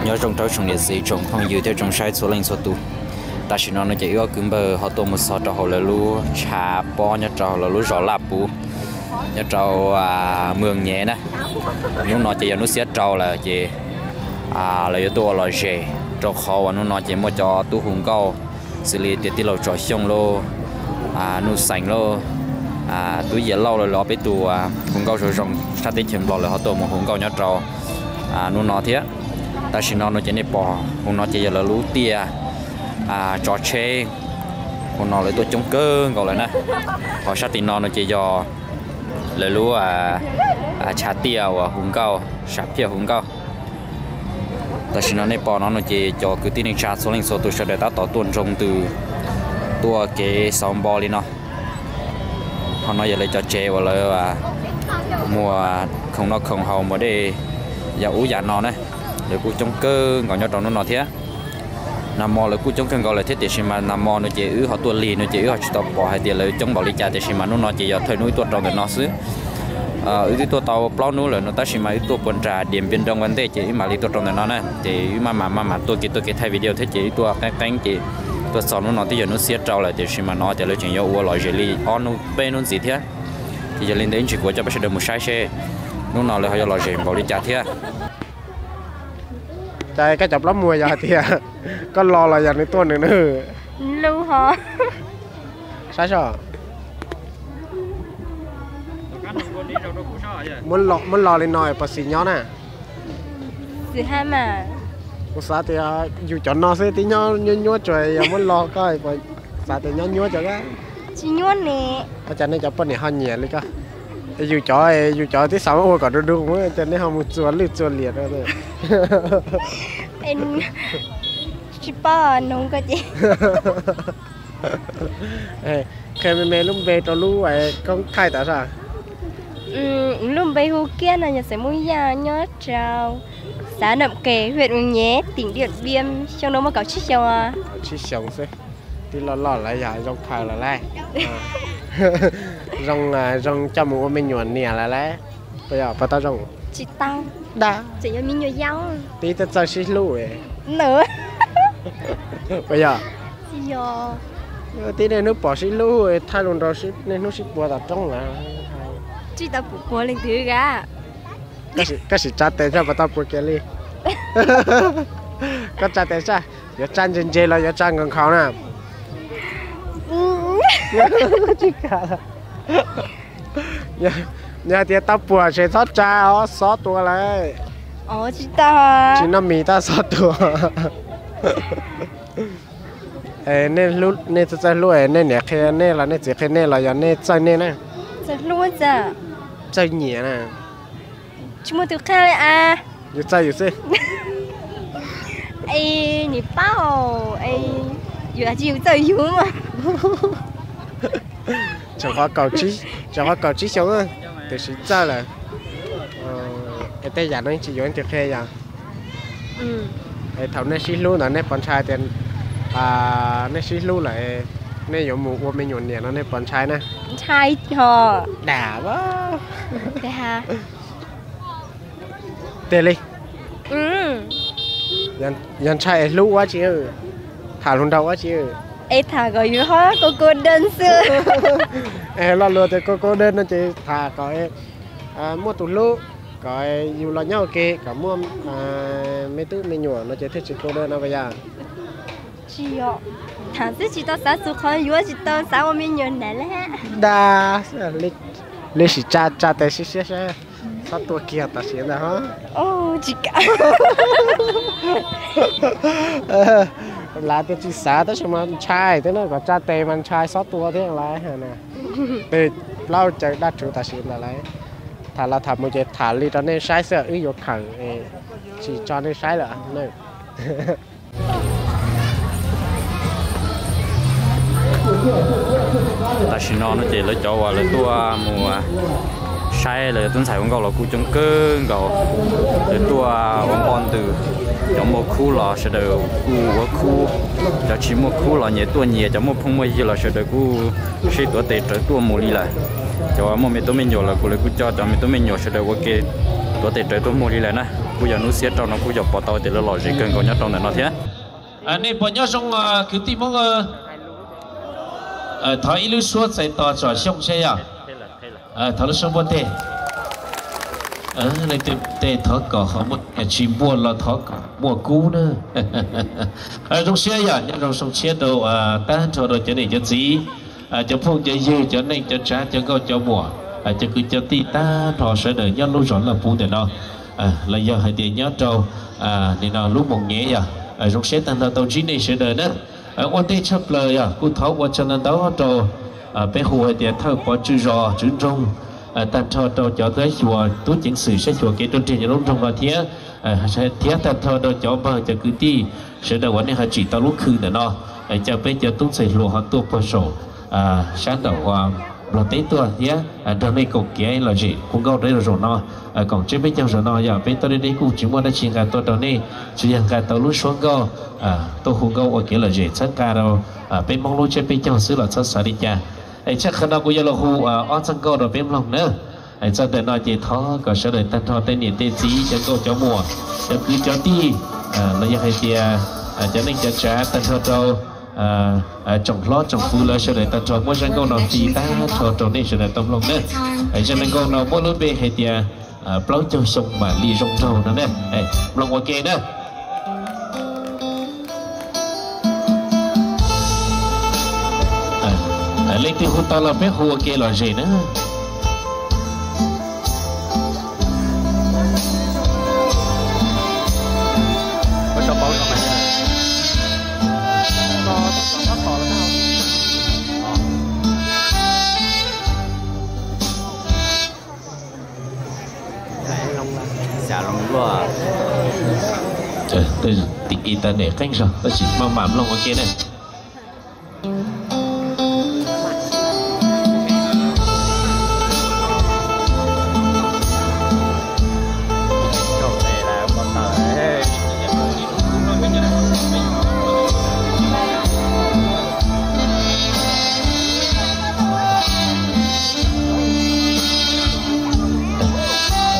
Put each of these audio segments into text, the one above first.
Nyob zoo rau tsoom niam txiv tsoom phooj ywg thiab tsoom saib txhua leej txhua tus. Tam sim no no ces wb ob kwv npawg ho tuaj mus txog rau hauv lawv lub tshav pob nyob rau hauv lawv lub zos Laj Puv, nyob rau Mws Nyev na. Hnub no ces yog hnub xiab rau lawm ces lawv yuav tuaj ua lom zem, rau qhov uas hnub no ces muaj cov tub hu nkauj xws li tias tij laug Tsom Xyooj lauj, Nuj Xeem lauj, tub Yias Lauj lawv ob peb tug hu nkauj zoo zoo sab teb chaws Nplog lawv ho tuaj mus hu nkauj nyob rau hnub no thiab. Tam sim no no ces nej pom hauv no ces yog lawv lub tiaj tso tsheb, hauv no lawv tuaj coob kawg nkaus lawm na. Ho sab tim no no ces yog lawv lub tshav tiaj uas hu nkauj, sam phiaj hu nkauj. Tam sim no nej pom no no ces cov kwv tij neej tsa txhua leej txhua tus sawv daws tab tom tuaj nroo ntws tuaj kev xauv npo li no. Ho no yog lawv cov tsev uas lawv muag khoom noj khoom haus, muag dej, yam ub yam no na. Lawv kuj coob kawg nkaus nyob rau hnub no thiab. Nag hmo lawv kuj coob kawg nkaus lawm thiab, tiam sis mas nag hmo no ces wb ho tuaj lig no ces wb ho tsis tau pom hais tias lawv coob npaum li cas, tiam sis mas hnub no ces yog thawj hnub wb tuaj rau ntawm no xwb. Wb twb tuaj tau plaub hnub lawm no, tab sis mas wb tuaj puag nram Diam Npias Nroo ua ntej ces wb mam li tuaj rau ntawm no na. Ces wb maj mam maj mam tuaj kev tuaj kev thaij video thiab ces wb tuaj qeeb qeeb ces tuaj txog hnub no twb yog hnub xiab rau lawm, tiam sis mas no ces lawv tseem yuav ua lom zem li ob hnub peb hnub ntxiv thiab. Ces yog li ntawd ib ntsis kuv coj peb sawv daws mus saib seb hnub no lawv ho yuav lom zem npaum li cas thiab. Cas koj cov plaub muag yog hais tias koj los los yog nws tuaj nws na? Lub ho. Saib soj. Muab los li no puas xis nyob na? Xis hab mas. Kuv xav tias yus cov no xwb tib nyob nyuab nyuab tsuas yog muab los koj, xav tias nyob nyuab cov. Tsis nyuab ne. Ua cas nej cov poj niam ho nyiam li koj? Yus cov, yus cov twb xav muab ua kom du du, cas nej ho mus txua lwj txua liam rau. Tsis paub nug koj ces. Qhia me me lub npe rau lub koob thaij tas soj. Lub npe hu kiag no yog Xeem Muj Yaj, nyob rau xã Nậm Kè, huyện Mường Nhé, tỉnh Điện Biên, xyoo no muaj kaum tsib xyoo. Kaum tsib xyoo xwb, twb loj loj lawm yog zoo khaws lawm lauj. Zoo, zoo coj mus ua me nyuam niam lawm lauj. Puas yog, puas tau zoo? Tsis tau. Da, tseem yog me nyuam yaus. Twb txawj sib hlub. Puas yog? Tib niaj hnub pom sib hlub, thaij lus nrau niaj hnub sib puag tom roob lawm. Tsis tau puag leej twg a. Koj sim tsa tes saj puas tau puag kiag li. Koj tsa tes saj, yuav tsa ntse ntse los yuav tsa nkhaus nkhaus na? Tsis kam. Yog hais tias tau puag ces txhob tsa os, xob tua lawm. Tsis noj mis tab xob tua. Nej txawj txawj hlub, nej niam qhia nej los nej txiv qhia nej los yog nej txawj nej na? Txawj nyiam na. Tsis muaj tus qhia li as. Yus txawj yus xwb. Nim paub, yus tsis yus txawj yus mas. Tseem qhov kaum tsib xyoo, tiam sis txawj lawm. Es tej yam no tsis yuav leej twg qhia yom? Es thaum nej sib hlub ntawd nej puas ntshai tias nej sib hlub lawm, nej yuav mus ua me nyuam niam no nej puas ntshai na? Ntshai hos. Dam, tiag li. Yog ntshai es hlub ua tsi, tham hluas nraug ua tsi. Es tham kom yus ho kua kua dej xwb. Es lo lus tias kua kua dej no ces tham kom muaj tus hlub, kom yus los nyob ua ke, kom muaj me tub me nyuam no ces thiaj tsis kua dej no puas yog? Tsis yog, tham xwb tsis tau xav txug qhov yuav tsis tau xav ua me nyuam niam li. Dab, li sim tsa tsa tes siab siab saib, txhob tua kiag tam sim ntawd ho. Tsis kam. Lawv tias tsis xav tab sis mas ntshai thiab no, kom tsa tes mas ntshai xob tua thiab lawv. Tes plaub caw dab rhuv tam sim ntawd lawv tham los tham mus ces tham li rau nej saib xwb, wb yuav khawm tsis tso nej saib lawm. Tam sim no no ces lawv cov uas lawv tuaj mus saib lawv tub ntxhais ua nkauj los kuj coob kawg nkaus. Lawv tuaj ua npoj ntws, cov muaj khub los sawv daws kuj ua khub, cov tsis muaj khub los nyias tuaj nyias, cov muaj phooj muaj ywg los sawv daws kuj sib tuav tes rawv tuaj mus li lawm. Cov muaj me tub me nyuam los kuj lawv kuj coj cov me tub me nyuam sawv daws ua ke Tuav tes rawv tuaj muag li lawm na, kuj yog hnub xiab rau no kuj yog pom tau tias lawv lom zem kawg nkaus nyob rau ntawm no thiab. Nej puas nyob zoo kwv tij Hmoob? Thov ib lub suab txais tos tsom xyooj seb yog. Thov lub suab npuaj teg. Leej twg tej thov kom ho muaj, tsis npuaj los thov kom muaj kub na. Zoo siab yog nyob zoo xyoo tshiab rau tag nrho rau cov niam cov txiv, cov phooj cov ywg, cov neej cov tsav, cov nkauj cov muam, cov kwv cov tij tag nrho sawv daws nyob lub zos Laj Puv ntawm no, los yog hais tias nyob rau nim no lub Moos Nyev yog. Zoo siab tag nrho tau ntsib nej sawv daws na. Ua ntej tshaj plaws yog kuj thov ua tsaug ntau ntau rau peb hu hais tias thawj pov tswj zos tswv nroog, tag nrho rau cov tub xyuas tub ceev xwm saib xyuas kev ruaj nriag nyob lub nroog no thiab, thiab tag nrho rau cov npawg cov kwv tij sawv daws uas nej ho tsim tau lub khw ntawm no, caw peb cov tub ntxhais hluas ho tuaj puag saum sab nraum Nplog teb tuaj thiab nrog nej koom kev lom zem hu nkauj rau zaum no, koom tsiab peb caug zaum no yog peb tuaj deb deb kuj tsis muaj dab tsi nqa tuaj rau nej, tsuas yog nqa tau lub suab nkauj tuaj hu nkauj ua kev lom zem txhawb nqa rau peb Hmoob lub tsiab peb caug xwb los txhob xav li cas. Es tshaj qhov no kuv yuav los hu ob txoj nkauj rau peb mloog na. Txog ntawm no ces thov kom sawv daws tag nrho tej niam tej txiv, cov nkauj cov muam, cov kwv cov tij, los yog hais tias cov neej cov tsav tag nrho rau tsoom hlob tsoom kwv lawv sawv daws tag nrho muab zaj nkauj no fij tag nrho rau nej sawv daws tau mloog na. Zaj nkauj no muab lub npe hais tias plaub caug xyoo mam li zoo nraug no na. Mloog ua ke na. Leej twg hu tau los peb hu ua ke lom zem na. Tim internet qeeb zog tab sis maj mam mloog ua ke ne.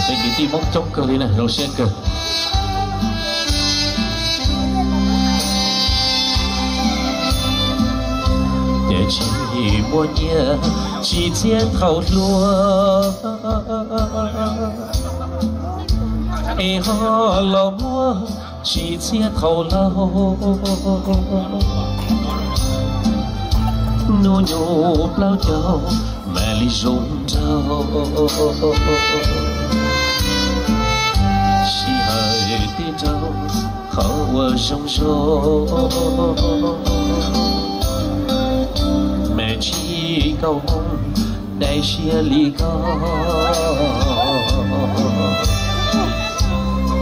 Tej kwv tij Hmoob coob kawg li na, zoo siab kawg. Ces tsis muaj nyiaj tsis txiaj thaum hluas, es ho los muaj tsis txiaj thaum laus. Hnub nyoog plaub caug mam li zoo nraug, sij hawm twb dhau qhov uas zoo zoo, mas tsis kaum moo daim siab li ko.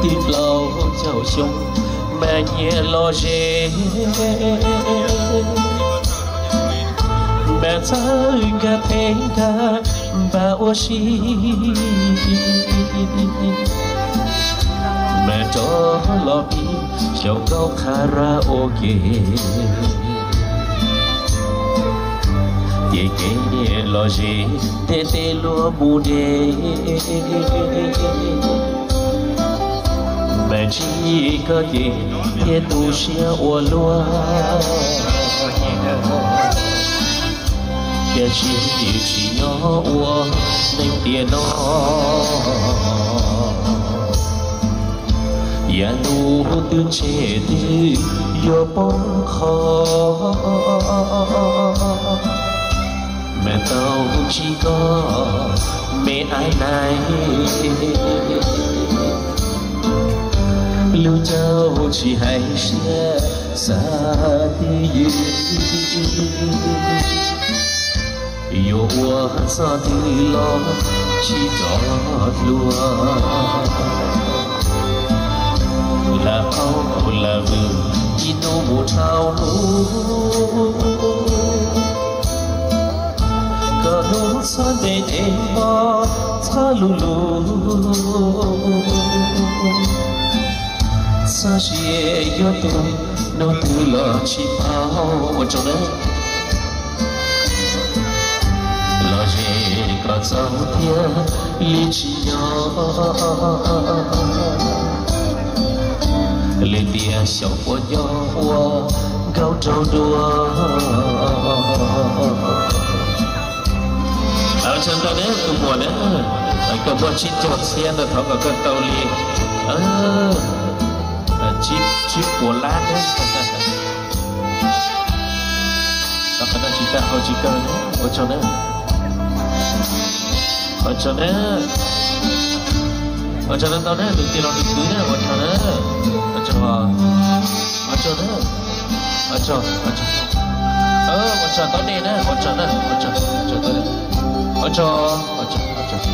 Twb plaub caug xyoo mas nyias los ze, mas txawj nkag thev nkag npam ua si, mas rov los pib xyaum nkauj karaoke. Ces kev los ze ntev ntev luag mus deb, mas ntsib koj ces thiaj tu siab ua luaj. Tiam sis tsis nyob ua neej tiam no, yav ntuj twb ntseg twb yuav poob qho, mas tau ntsib koj me ab nais, lub caug tsis hais siab xav twj ywm, yuav ua txoj twg los tsis rov hlua. Lam qaug lam vwm ib hnub mus dhau hnub, koj hnub txhob ntev ntev npo txhob luv luv, txhob sia yuav tu hnub twg los tsis paub. Ua tsaug nawb. Los ze Los txaus thiab li tsis nyob, lwm tiam xyov puas nyob ua nkauj nraug dua. Ua tsaug ntau nawb tus muam na, koj muaj tsib caug txhiab ntawd thov kom koj tau li tsib puas lab na. Tau qhov no tsis tag hau tsis kawg na, ua tsaug na. Ua tsaug na. Ua tsaug ntau ntau na tus tij laug tus kwv na, ua tsaug na. Ua tsaug, ua tsaug na. Ua tsaug, ua tsaug. Ua tsaug tau nej na, ua tsaug na, ua tsaug, ua tsaug tau nej. Ua tsaug, ua tsaug, ua tsaug.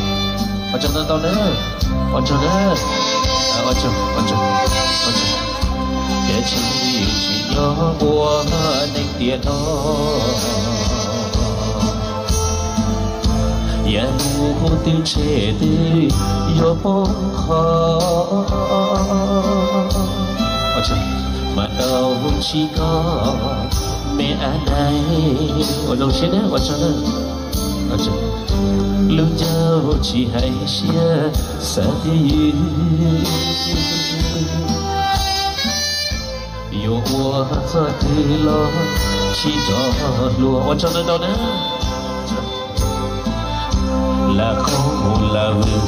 Ua tsaug ntau ntau na. Ua tsaug na. Ua tsaug, ua tsaug, ua tsaug. Ces tsis tsis nyob ua neeg tiam no, yam lus twb tseg twb yuav poob qho, mas tau tsis koj me ab nai. Ua zoo siab na, ua tsaug na. Lub ncauj tsis hais siab xav tias ywg yuav ua txoj twg los tsis rov hluas. Ua tsaug ntau ntau na. Lam qau mus lam vwm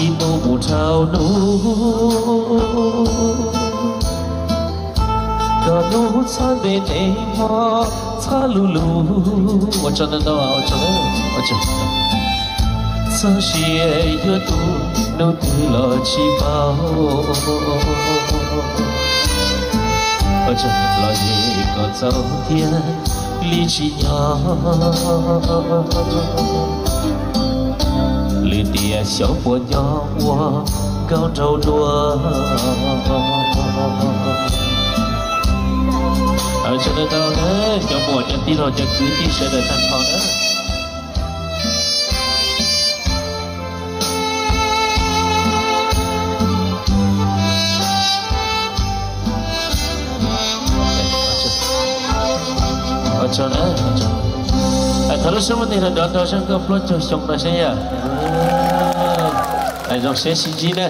ib hnub mus dhau hnub, koj hnub txhab ntev ntev hmo txhab lug lug. Ua tsaug ntau ntau, ua tsaug, ua tsaug. Txog sia yuav tu hnub twg los tsis paub, ua tsaug los yeej kom txaus thiab li tsis nyob. Lwm tiam xyov puas nyob ua nkauj nraug dua. Ua tsaug ntau ntau na, cov muam cov tij laug cov kwv tij sawv daws tag nrho na. Ua tsaug na. Thov lub suab muaj tig los dov nrog zaj nkauj plaub caug xyoo no seb yog. Zoo siab sib ntsib na.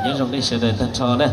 Nyob zoo nej sawv daws tag nrho na.